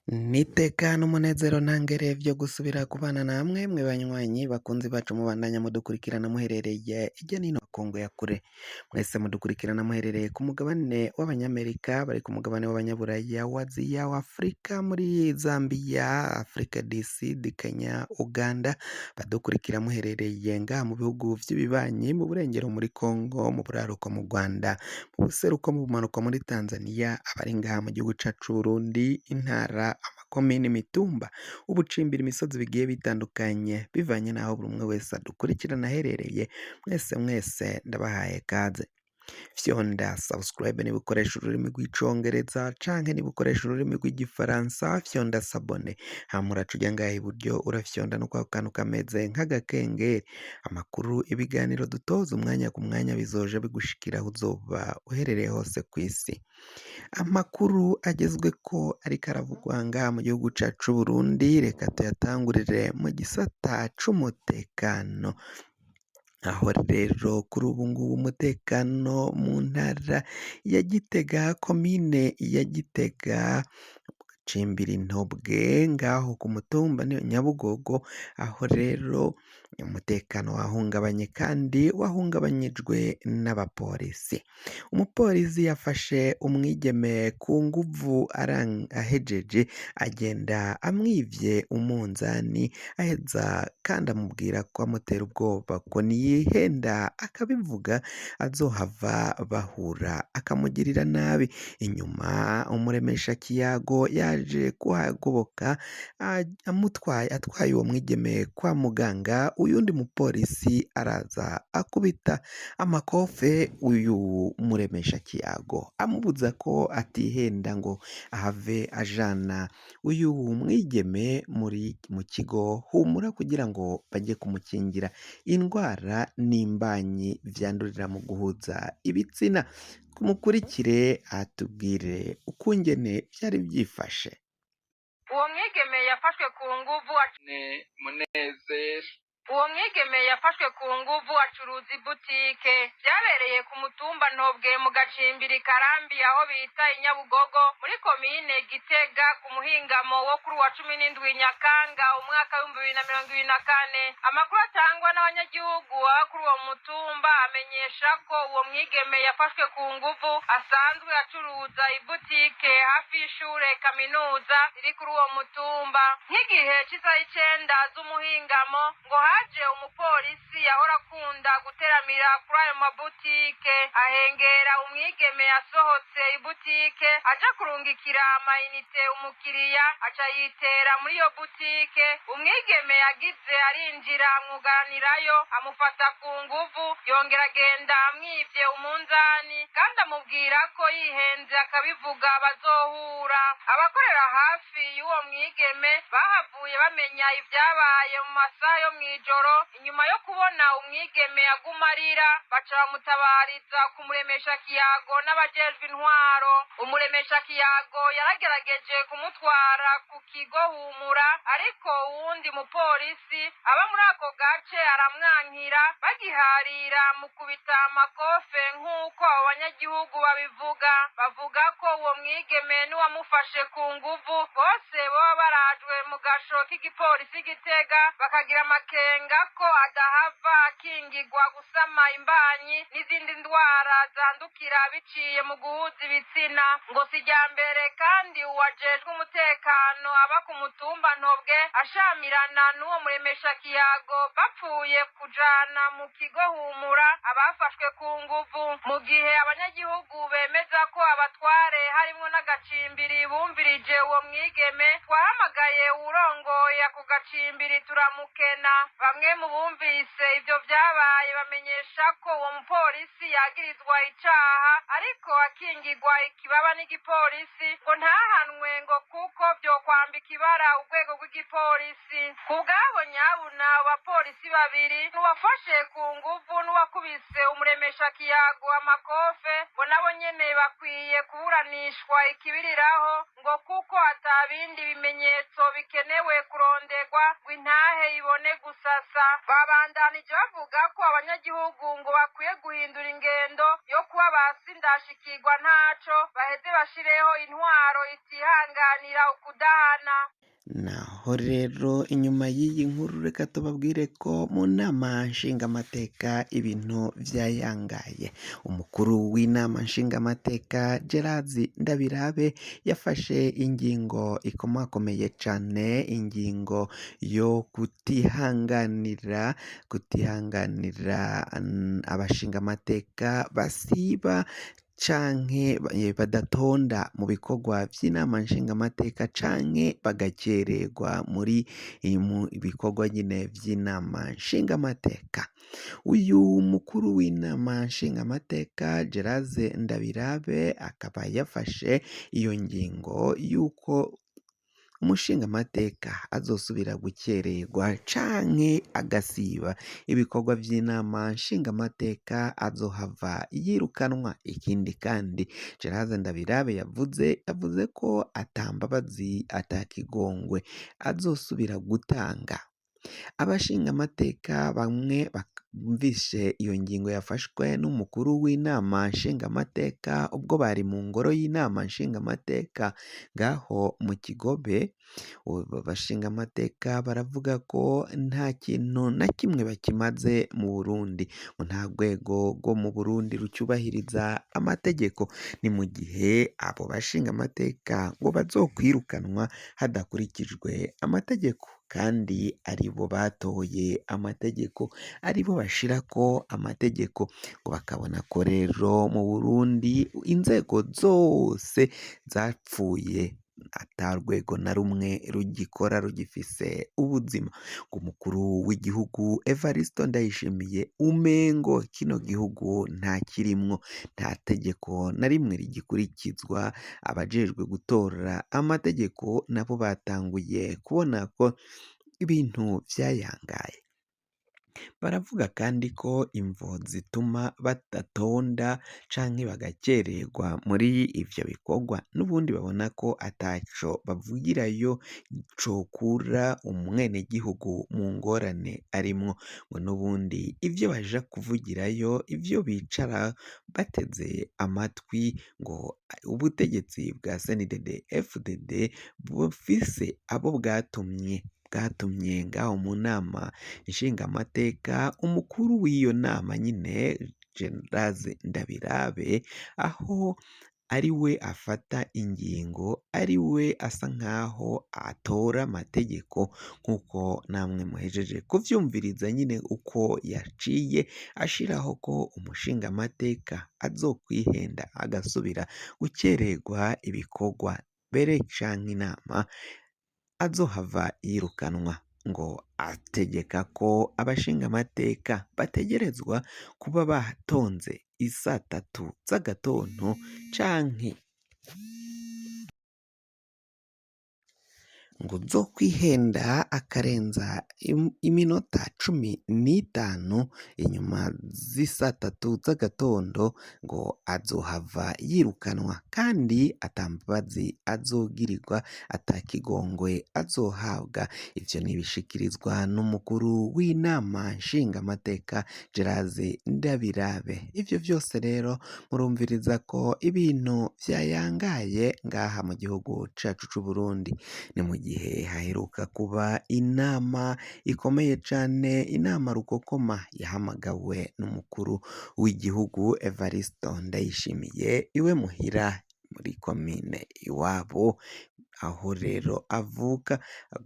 N'iteka n'umunezero ntangere vyo gusubira kubana namwe mwe banywanyi bakunzi bacu mubandanya mudukurikirana muherereye irya nino makungu ya kure. Mwese mudukurikirana muherereye ku mugabane w'Abanyamerika, bari ku mugabane w'Abanyaburaya, w'Aziya, w'Afrika, muri Zambia, Afrika du Sud, Kenya, Uganda, badukurikira muherereye ngaha mu bihugu vy'ibibanyi, mu burengero muri Congo, mu buraruko mu Rwanda, mu buseruko mu bumanuko muri Tanzania, abari ngaha mu gihugu cacu c'Uburundi, intara, amakomine, imitumba, ubucimbira, imisozi bigiye bitandukanye, bivanye n'aho buri umwe wese adukurikirana aherereye, mwese mwese ndabahaye kaze. Fyonda subscribe niba ukoresha ururimi rw'Icongereza canke niba ukoresha ururimi rw'Igifaransa, fyonda s'abonner. Hama uraca uja ngaha iburyo, urafyonda no kwako kantu kameze nk'agakengeri. Amakuru, ibiganiro dutoza umwanya ku mwanya bizoja bigushikira aho uzoba uherereye hose kw'isi. Amakuru agezweko ariko aravugwa ngaha mu gihugu cacu c'Uburundi, reka tuyatangurire mu gisata c'umutekano. Aho rero kuri ubu ngubu umutekano mu ntara ya Gitega, komine ya Gitega, Cimbirintobwe, ngaho ku mutumba Nyabugogo, aho rero umutekano wahungabanye kandi wahungabanyijwe n'abapolisi. Umupolisi yafashe umwigeme ku nguvu, ahejeje agenda amwivye umunzani, aheza kandi amubwira ko amutera ubwoba ko niyihenda akabivuga azohava bahura akamugirira nabi. Inyuma umuremesha kiyago yaje kuhagoboka amutwaye, atwaye uwo mwigeme kwa muganga. Uyundi mupolisi araza akubita amakofe uyu muremesha kiyago, amubuza ko atihenda ngo ahave ajana uyu mwigeme muri mu kigo Humura kugira ngo bajye kumukingira indwara n'imbanyi vyandurira mu guhuza ibitsina. Tumukurikire atubwire ukungene vyari vyifashe. Uwo mwigeme yafashwe ku nguvu ni Munezero. Uwo mwigeme yafashwe ku nguvu acuruza ibutike. Vyabereye ku mutumba Ntobwe mu gacimbiri Karambi, aho bita Inyabugogo, muri komine Gitega, ku muhingamo wo kuri wa 17 Nyakanga umwaka w'2024. Amakuru atangwa n'abanyagihugu baba kuri uwo mutumba amenyesha ko uwo mwigeme yafashwe ku nguvu asanzwe acuruza ibutike hafi y'ishure kaminuza riri kuri uwo mutumba. Nk'igihe c'isaha 9 z'umuhingamo, ngo haje umupolisi yahora akunda guteramira kuri ayo mabutike, ahengera umwigeme yasohotse ibutike aja kurungikira amayinite umukiriya, aca yitera muri iyo butike. Umwigeme yagize arinjira, amwugaranirayo, amufata ku nguvu, yongera agenda amwivye umunzani, kandi amubwira ko yihenze akabivuga bazohura. Abakorera hafi y'uwo mwigeme bahavuye bamenya ivyabaye mu masaha yo mw'ijoro, inyuma yo kubona umwigeme aguma arira, baca bamutabariza kumuremesha kiyago n'abajejwe intwaro. Umuremesha kiyago yaragerageje kumutwara ku kigo Humura, ariko uwundi mupolisi aba muri ako gace aramwankira. Bagiharira mukubita amakofe, nk'uko abo banyagihugu babivuga. Bavuga ko uwo mwigeme n'uwamufashe ku nguvu bose baba barajwe mu gasho k'igipolisi Gitega, bakagira amakenga ko adahava akingigwa gusama imbanyi n'izindi ndwara zandukira biciye mu guhuza ibitsina. Ngo si irya mbere kandi uwajejwe umutekano aba ku mutumba Ntobwe ashamirana n'uwo muremesha kiyago, bapfuye kujana mu kigo Humura abafashwe ku nguvu. Mu gihe abanyagihugu bemeza ko abatware harimwo n'agacimbiri bumvirije uwo mwigeme, twahamagaye uwurongoye ako gacimbiri turamukena. Bamwe mu bumvise ivyo vyabaye bamenyesha ko uwo mupolisi yagirizwa icaha ariko akingigwa ikibaba n'igipolisi, ngo ntahanwe, ngo kuko vyokwambika ibara urwego rw'igipolisi. Ku bwabo nyabuna abapolisi babiri, n'uwafashe ku nguvu n'uwakubise umuremesha kiyago amakofe, ngo nabo nyene bakwiye kuburanishwa ikibiriraho, ngo kuko atabindi bimenyetso bikenewe kuronderwa ngo intahe ibone gusasa. Babandanije bavuga ko abanyagihugu ngo bakwiye guhindura ingendo yo kuba basi ndashikirwa ntaco, baheze bashireho intwaro itihanganira ukudahana. abana. Naho rero inyuma y'iyi nkuru reka tubabwire ko mu nama nshingamateka ibintu vyayangaye. Umukuru w'inama nshingamateka Gerard Ndabirabe yafashe ingingo ikomakomeye cane, ingingo yo kutihanganira abashingamateka basiba canke badatonda mu bikorwa vy'inama nshingamateka canke bagakererwa muri mu bikorwa nyine vy'inama nshingamateka. Uyu mukuru w'inama nshingamateka Gerard Ndabirabe akaba yafashe iyo ngingo y'uko umushingamateka azosubira gukererwa canke agasiba ibikorwa vy'inama nshingamateka azohava yirukanwa. Ikindi kandi Gerard Ndabirabe yavuze ko ata mbabazi ata kigongwe azosubira gutanga. Abashingamateka bamwe bumvise iyo ngingo yafashwe n'umukuru w'inama nshingamateka ubwo bari mu ngoro y'inama nshingamateka ngaho mu Kigobe, abashingamateka baravuga ko nta kintu na kimwe bakimaze mu Burundi, ngo nta rwego rwo mu Burundi rucubahiriza amategeko. Ni mu gihe abo bashingamateka ngo bazokwirukanwa hadakurikijwe amategeko, kandi aribo batoye amategeko, aribo bashirako amategeko, ngo bakabona ko rero mu Burundi inzego zose zapfuye, ata rwego na rumwe rugikora rugifise ubuzima. Ngo umukuru w'igihugu Evariste Ndayishimiye umengo kino gihugu nta kirimwo, nta tegeko na rimwe rigikurikizwa, abajejwe gutora amategeko nabo batanguye kubona ko ibintu vyayangaye. Baravuga kandi ko imvo zituma badatonda canke bagakererwa muri ivyo bikorwa n'ubundi babona ko ataco bavugirayo cokura umwenegihugu mu ngorane arimwo, ngo n'ubundi ivyo baja kuvugirayo, ivyo bicara bateze amatwi ngo ubutegetsi bwa CNDD FDD bufise abo bwatumye ngaho mu nama nshingamateka, umukuru w'iyo nama nyine Gerard Ndabirabe, aho ari we afata ingingo, ari we asa nkaho atora amategeko nk'uko namwe muhejeje kuvyumviriza nyine uko yaciye ashiraho ko umushingamateka azokwihenda agasubira gukererwa ibikorwa mbere canke inama azohava yirukanwa. Ngo ategeka ko abashingamateka bategerezwa kuba batonze isatatu z'agatondo canke ngo uzokwihenda akarenza iminota 15 inyuma z'isatatu z'agatondo ngo azohava yirukanwa, kandi ata mbabazi azogirirwa, ata kigongwe azohabwa. Ivyo nibishikirizwa n'umukuru w'inama nshingamateka Gerard Ndabirabe. Ivyo vyose rero murumviriza ko ibintu vyayangaye ngaha mu gihugu cacu c'Uburundi. Ni mu gihe haheruka kuba inama ikomeye cane, inama rukokoma yahamagawe n'umukuru w'igihugu Evariste Ndayishimiye iwe muhira muri komine iwabo, aho rero avuka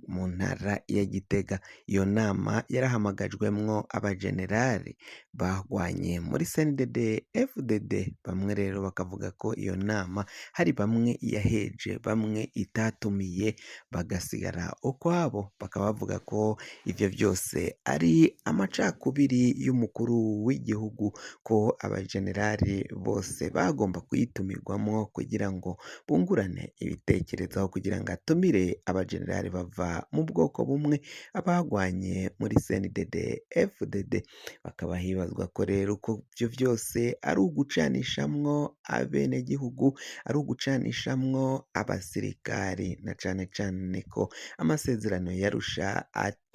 mu ntara ya Gitega. Iyo nama yarahamagajwemwo abajenerali bagwanye muri CNDD FDD, bamwe rero bakavuga ko iyo nama hari bamwe yaheje, bamwe itatumiye bagasigara ukwabo, bakaba bavuga ko ivyo vyose ari amacakubiri y'umukuru w'igihugu, ko abajenerali bose bagomba kuyitumirwamwo kugira ngo bungurane ibitekerezo, aho kugira ngo atumire abajenerali bava mu bwoko bumwe, abagwanye muri CNDD FDD. Bakaba hibazwa ko rero ko ivyo vyose ari ugucanishamwo abenegihugu, ari ugucanishamwo abasirikari, na cane cane ko amasezerano y'Arusha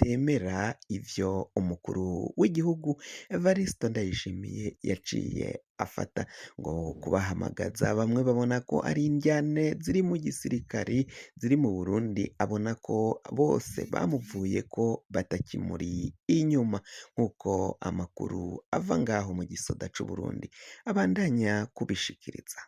batemera ivyo umukuru w'igihugu Evariste Ndayishimiye yaciye afata ngo kubahamagaza. Bamwe babona ko ari indyane ziri mu gisirikari ziri mu Burundi, abona ko bose bamuvuye ko batakimuri inyuma, nk'uko amakuru ava ngaho mu gisoda c'Uburundi abandanya kubishikiriza.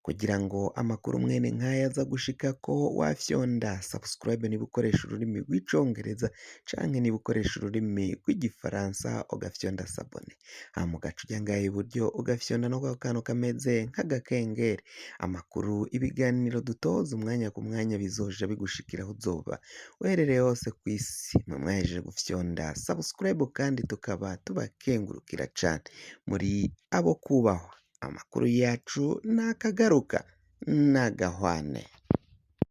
Kugira ngo amakuru mwene nk'aya aza gushikako, wafyonda subscribe niba ukoresha ururimi rw'icongereza, canke niba ukoresha ururimi rw'igifaransa ugafyonda s'abonner, hama ugaca uja ngaha iburyo ugafyonda no kwako kantu kameze nk'agakengeri. Amakuru, ibiganiro dutoza umwanya ku mwanya bizoja bigushikira aho uzoba uherereye hose kw'isi. Mwe mwahejeje gufyonda subscribe kandi tukaba tubakengurukira cane, muri abo kubahwa. Amakuru yacu nakagaruka nagahwane.